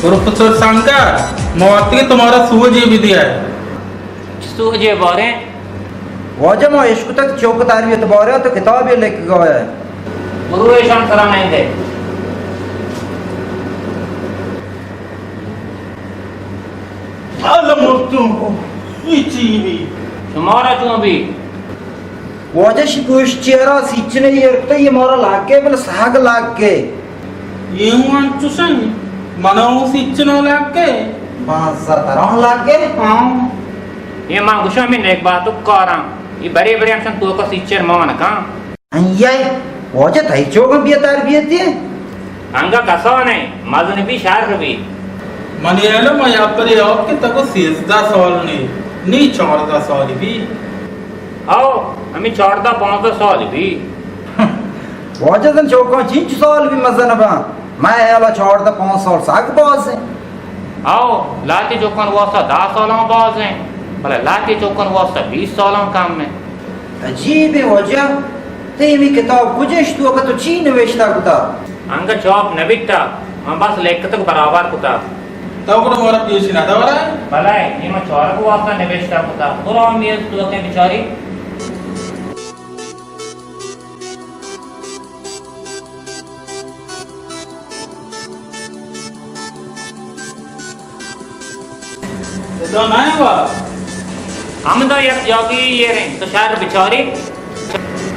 Professor singer, ما آتکیں تمہارا سوجے بدیا ہے۔ سوجے باریں؟ واجہ، ما اشکتگ چوک تربیت بارے تو کتابے لکھگا ہے۔ برو ایشان سرا نہیں دے۔ اللہ مرتوں کو، یہ چی بھی؟ شمارا چون بھی؟ واجہ، شی پوش چیرا سیچنے ایر کتا، یہ مارا لگ گئے، بلے ساگ لگ گئے۔ یہ ہوں انچوش انت، منا ہوں سیچنا لگ گئے۔ بازا ترا لگ گئے؟ ہاں۔ یہ من گوشاں ہمے نیک باتو کاراں، یہ برے برے ہمشن توکا سیچر مان کن۔ انیے، واجہ تئی چوگاں بے تربیتی؟ انگا کسان ایں، مزن بی شر بی۔ منی علم ء یا پرے آتکتگ و سیزدہ سال نی، نی چاردہ سال بی۔ او، ہمے چاردہ پانزدہ سال بی۔ واجہ زن چوکاں چینچو سال بی مزن باں۔ مئے ہیالا چاردہ پانزدہ سال سک باز ایں۔ او، لہتے چوکان واسطہ دہ سالاں باز ایں، بلے لہتے چوکان واسطہ بیست سالاں کم ایں۔ عجیب ایں واجہ، تئی ہمے کتاب کجا اش، توکا تو چی نوشتہ کتا؟ انگا چاپ نہ بیتا، من بس لکھتگ برابر کتا۔ تو گڑا مارا پیش نہ دارا؟ بلے، اے من چارگ واسطہ نوشتہ کتا۔ برو آ میز توکا بچاری۔ ادا نہ وا۔ ہمدا یک جاگہے ایر ایں، تو شر بچاری۔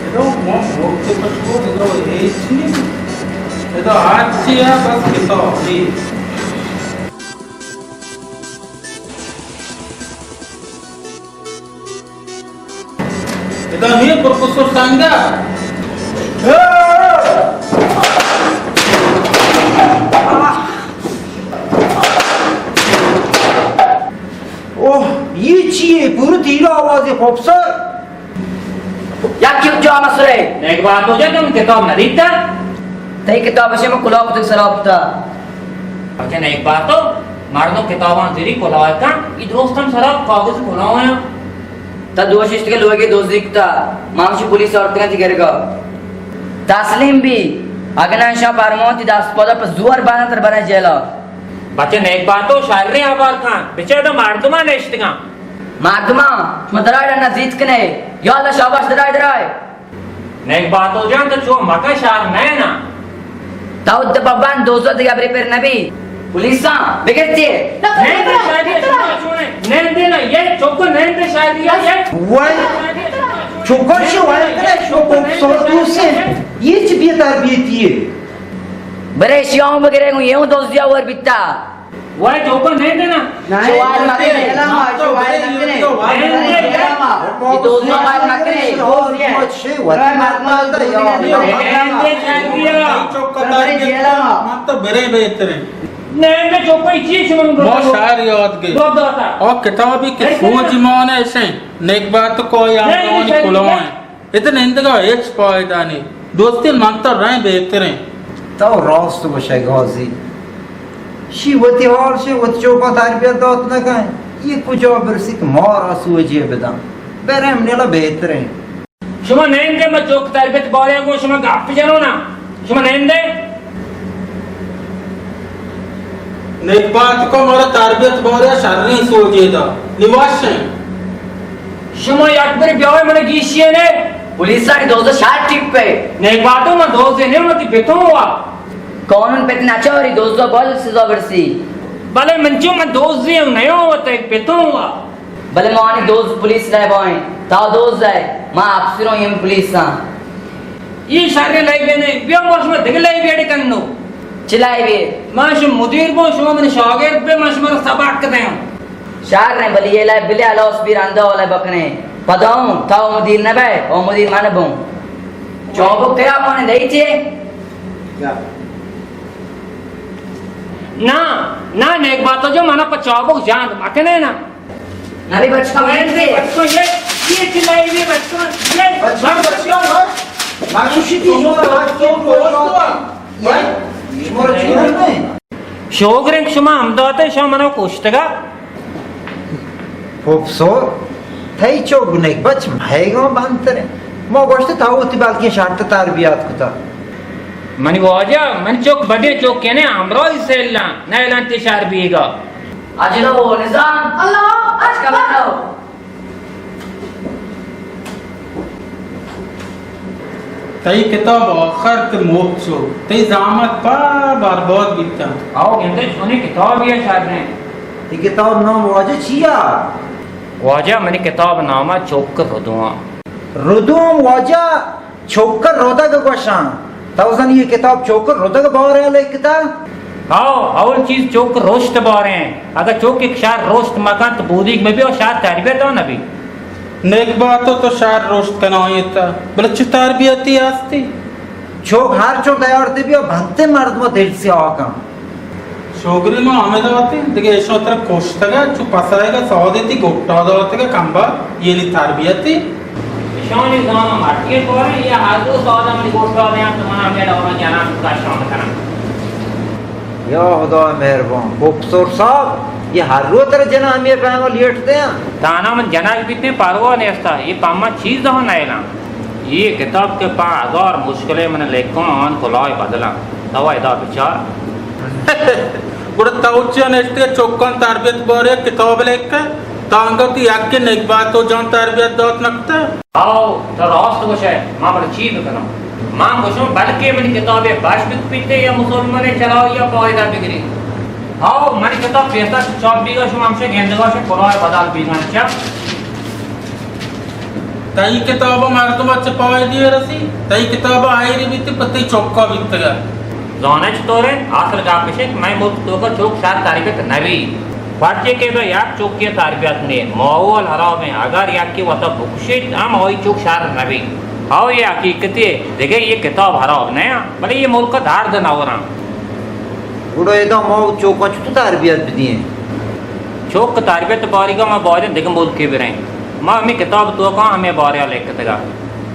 ادا ما موت پشکو، ادا ہیچ نہیں۔ ادا ہر چی ہے، بس کتاب ہی۔ ادا نی پروفیسور سنگا۔ اوہ، یہ چی ہے؟ پورا تیرا آواز ہے، پروفیسور۔ یک یک جا مسرے۔ نیک باتو جان، تم کتاب نہ دیتا؟ تئی کتاب اسے میں کلاہ کتگ سرا کتا۔ اچھا نیک باتو، مردم کتاباں زیری کلاہ کن، ای درستم سرا کاغذ کلاہ ہیں۔ تا دوشش کہ لوگے دزی کتا، ما ہمشی پولیس آورتگاں تی گرگا۔ تسلیم بی، اگہ نہ اشاں پرمانتی دست پادا پہ زور بندن تر برن جیلا۔ بچہ نیک باتو شریں ہبر کن، بچہ ادا مردمان نشتگاں۔ مردمان، شما درائے ڈنا زیت کنے، یا اللہ شاباش درائے درائے۔ نیک باتو جان، تو چو مکن، شر نہ نا۔ تو دبا بند، دوزو دگہ برے پر نبی۔ پولیساں بگرتی۔ نندے شادی شما چونے؟ نندے نا، یہ چوکو نندے شادی ہے، یہ وای۔ چوکو شو وای کرے، چوکو سو دوسے۔ یہ چی بے تربیتی ہے؟ برے شیاؤں بگرے گوں، یہ دوزیا ور بیتا۔ وای چوکا نندے نا۔ شوال مکنے۔ شوال مکنے۔ یہ دوزی وال مکنے۔ نندے چوکا، نندے چوکا۔ نندے چوکا، چی شمن ما شعر یاد گئے۔ او کتابی کہ سوج مان ایشیں، نیک بات کو یا کلوائیں۔ ادا نندگا ہچ پائدہ نی۔ دوستین، من تو رہیں بہتریں۔ تو راست گوشئے غازی۔ شی وتی حال شی وتی چوکاں تربیت دات نہ کن۔ یہ کجا برسی کہ مارا سوجی بدن۔ برم نیلا بہتریں۔ شما نندے، ما چوک تربیت بارے گوں شما گپ جنو نا۔ شما نندے۔ نیک بات کو مارا تربیت بارے شریں سوجے دا۔ نی وشیں۔ شما یک بری بیاوے من گیشی نے۔ پولیسانی دوزو شار ٹپ پہ۔ نیک باتو من دوزے نے، من تی پتوں وا۔ قانون پت نچاری، دوزو بل سزا برسی۔ بلے من چو من دوزے ہم نیو تے پتوں وا۔ بلے ما آنی دوز پولیس لیب آئیں۔ تا دوز ہے، ما افسروں، ایم پولیس ہاں۔ یہ شر لیبے نے، بیا ما شما دگہ لیبے اڑ کنو۔ چہ لیبے؟ ما شما مدیر بوں، شما من شاگرد بے، ما شما را سبق دیاں۔ شر نے، بلے یہ لیب بلے الاس بیر اندا والے بکنے۔ پدا ہوں، تا مدیر نہ بے، او مدیر من بوں۔ چابک کیا پانے دئی تھے؟ نا، نا، نیک باتو جو منا پہ چابک جاند مکنے نا۔ نبی بچکا نندے، بچکو یہ، یہ چلائی یہ بچکو، یہ بچکو، بچکو، بچکو، بچکو، شوگر انت شما ہم داتے، شما منو کشتگا۔ پروفیسور، تئی چو گنگ بچ مہیگاں بنترے۔ ما گوشت تا وتی بلکیں شرط تربیت کتا۔ منی واجہ، منی چک بدیں چکے نہ، ہمراہی سیلاں، نہ اعلان تی شہر بیگا۔ اجلو نظام۔ اللہ اکبر۔ تئی کتاب آخر تے موت شو، تئی زحمت پا برباد بیتاں۔ آؤ گندے چونیں کتابے شریں۔ تئی کتاب نام واجہ چیا؟ واجہ منی کتاب نام چک ردواں۔ ردوم واجہ چک ء ردگ ء گوشاں۔ تو زنی اے کتاب چک ء ردگ ء بارہ ء لکھتہ؟ ہاؤ، اول چیز چک رشت باریں۔ اگاں چک یک شر رشت مکنت، بودیگ مہ بی و شر تربیت ء نہ بی۔ نیک بات، تو شر رشت کنائیت، بلے چہ تربیتی ہستی؟ چک ہر چون تیار تی بی و بنتے مردم دل سیاہ کن۔ شوگری ما ہمے داتے، دگہ ایشاں ترا کشتگ ء چو پسائگ ء سادے تی گٹا داتگ ء کمبا یعنی تربیتے۔ ایشانی زاناں مٹی ء کاریں، یا ہر دو سال منی گٹا دیاں تو من ہمے ڈولا جنان کشان کناں۔ یا خدا مہربان، پروفیسور صاحب، یہ ہر رو ترا جناں ہمے پہما لیٹ دیاں۔ تانا من جنگ بیتیں پرواہ نیستا، یہ پما چیز ہم نیلاں۔ یہ کتاب کہ پہ ہزار مشکلے من لکھوں، آن کلائے بدلاں۔ تو ادا بچار۔ گڑا تو چیا نشتے چکان تربیت بارے کتاب لکھ؟ تانگا تو یکی نگبات و جان تربیت دات نکتے؟ آؤ، تو راست گوشے، ما بڑا چی بکنم؟ ما گوشم بلکہ منی کتابے بش بکپیتے یا مسلمان چلاو یا فائدہ بگری۔ آؤ، منی کتاب پیسہ چاپ بیگا شما ہمشہ گندگا شما کلائے بدل بیگا چپ۔ تئی کتاب ء مردم ء چہ پائدی رسی؟ تئی کتاب ء ہائری بیتی پہ تئی چکا بیتگ ء۔ زانئے چطور انت؟ اصل گپ اش انت کہ مئے ملک توکا چک شر تربیت نہ بی۔ پرچے کہ اگاں یک چکے تربیت نے، ماحول حراب انت۔ اگر یکے وتا بکشیت ہم آئی چک شر نہ بی۔ او یہ حقیقتے، دگہ یہ کتاب حراب نہ انت، بلے یہ ملک ء درد نہ وراں۔ گڑا ادا ما چوکاں چطور تربیت بدییں؟ چوک تربیت باریگا ما باید دگہ ملکے بریں۔ ما ہمیں کتاب توکاں ہمیں بارے لکھتگا۔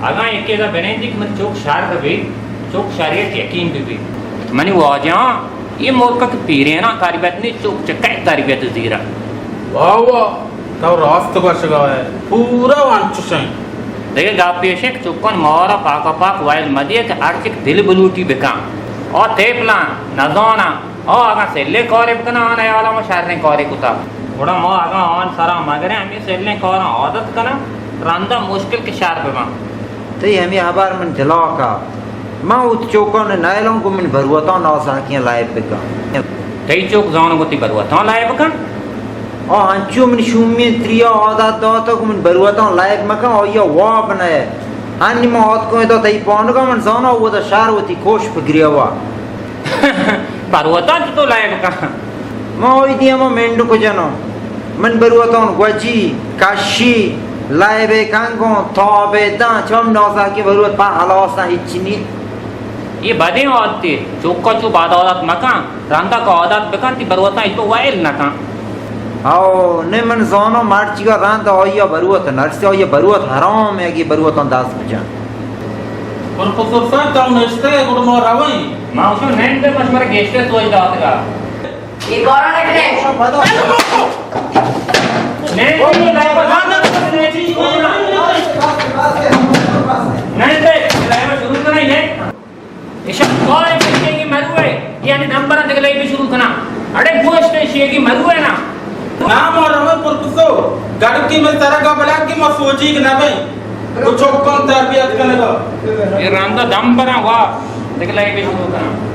اگاں یکے ادا بنندی کہ من چوک شر بی، چوک شریعت یقین بی بی۔ منی واجہاں، یہ ملک کہ پیریناں تربیت نی، چوک چہ کئے تربیت زیرا؟ واہ واہ، تو راست گوشگا ئے، پورا انچش انت۔ دگہ گپے اش انت کہ چکان مارا پاکا پاک ویل مدیئے کہ ہرچک دل بلوٹی بکن۔ آ تیپلاں نزاناں، آ اگاں سلیں کارے بکناں، آن ہیالا ما شریں کارے کتا۔ گڑا ما اگاں آن سرا مگریں، ہمے سلیں کاراں عادت کناں، رندا مشکل کہ شر بباں۔ تئی ہمے ہبر من دلا کپت۔ من وت چوکان نئیلاں گوں من بروتاں نازاکیاں لائب بکن۔ تئی چوک زاناں گوں تئی بروتاں لائب بکن؟ آ انچو من شومیں تریا عادت داتگ گوں من بروتاں لائب مکن، آئیا واب نئے۔ ہنی من آتکوں ادا تئی پانگا، من زاناں اودا شر وتی کوش بگریوا۔ بروتاں چطور لائب کن؟ ما آئی دیما منڈک جنوں۔ من بروتاں گوجی، کشی، لائبے کنگوں، تابے داں، چم نازاکی بروت پا ہلاساں ہچ نی۔ یہ بدیں عادتے، چوکا چو بد عادت مکن، رندا کا عادت بکن، تی بروتاں ہچ ویل نکن۔ او، نے من زانوں مرچیگا رند آئیا بروت نرسی، آئیا بروت حرام ہے، اگی بروتاں دست بجن۔ پروفیسور صاحب، تو نشتے، گڑا ما رویں۔ ما اسو نند، بس مارا گیشتے سوچ داتگا۔ یہ کارا نہ کرے۔ نند، یہ لائف نہ کرے۔ نند، یہ لائف شروع کریں، نند۔ ایشاں کار ء پیشیگی مروے، یعنی نمبر ء دگہ لائب شروع کناں۔ اڑے گوشت ایشیگی مروے نا۔ نام اور روے پروفیسور، گڑکی من سرگا بلاکی ما سوچیگ نہ بیں۔ تو چکاں تربیت کنگا۔ یہ رندا دم براں وا، دگہ لائب شروع کناں۔